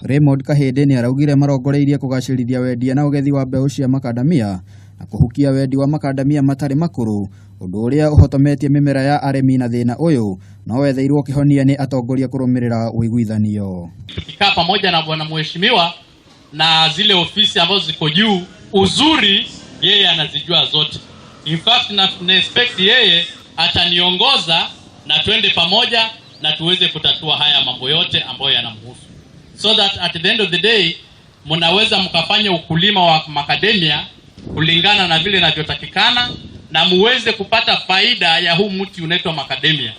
Raymond Kahĩndĩ nĩaraugire marongoreirie kũgacĩrithia wendia na ũgethi wa mbeũ cia makandamia na kũhukia wendi wa makandamia matarĩ makũrũ, ũndũ ũrĩa ũhotometie mĩmera ya arĩmi na thĩna ũyũ no wetheirwo kĩhonia nĩ atongoria kũrũmĩrĩra ũiguithanio. Tukikaa pamoja na bwana mheshimiwa na zile ofisi ambazo ziko juu, uzuri yeye anazijua zote. In fact na expect yeye ataniongoza na twende pamoja na tuweze kutatua haya mambo yote ambayo yanamhusu, so that at the end of the day mnaweza mkafanya ukulima wa makademia kulingana na vile inavyotakikana na muweze kupata faida ya huu mti unaitwa makademia.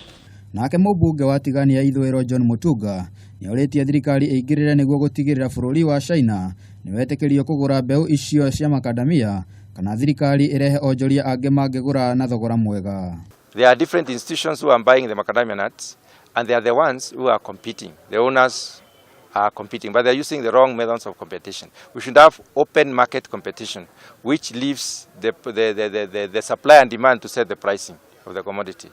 Nake mũmbunge wa Tigania ya Ithũĩro John Mutunga nĩorĩtie thirikari ĩingĩrĩre nĩguo gũtigĩrĩra bũrũri wa China nĩwetĩkĩrio kũgũra mbeũ icio cia makandamia kana thirikari ĩrehe onjoria angĩ mangĩgũra na thogora mwega. There are different institutions who are buying the macadamia nuts, and they are the ones who are competing. The owners are competing, but they are using the wrong methods of competition. We should have open market competition, which leaves the supply and demand to set the pricing of the commodity.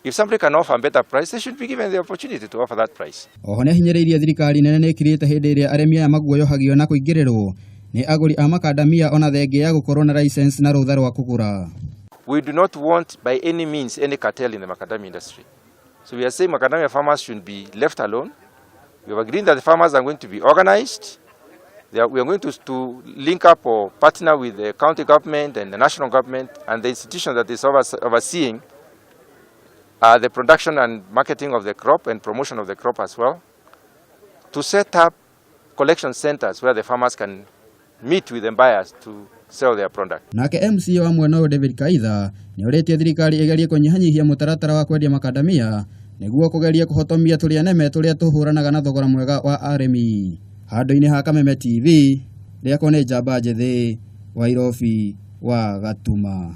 If somebody can offer a better price, they should be given the opportunity to offer that price. Oho nĩahinyĩrĩirie thirikari nene nĩĩkirĩte hĩndĩ ĩrĩa arĩmi aya maguoyohagio na kũingĩrĩrwo nĩ agũri a makandamia ona thengia ya gũkorwo na license na rũtha rwa kũgũra. We do not want by any means any cartel in the macadamia industry. So we are saying macadamia farmers should be left alone. We have agreed that the farmers are going to be organized. We are going to link up or partner with the county government and the national government and the institution that is overseeing the production and marketing of the crop and promotion of the crop as well, to set up collection centers where the farmers can meet with the buyers to sell their product. Nake MCA wa mwena ũyũ David Kaitha nĩorĩtie thirikari ĩgerie kũnyihanyihia mũtaratara wa kwendia makandamia nĩguo kũgeria kũhotomia tũrĩa neme tũrĩa tũhũranaga na thogora mwega wa arĩmi. Handũ-inĩ ha Kameme TV, rĩakwa nĩ Njamba Njĩthĩ wa Irobi wa Gatuma.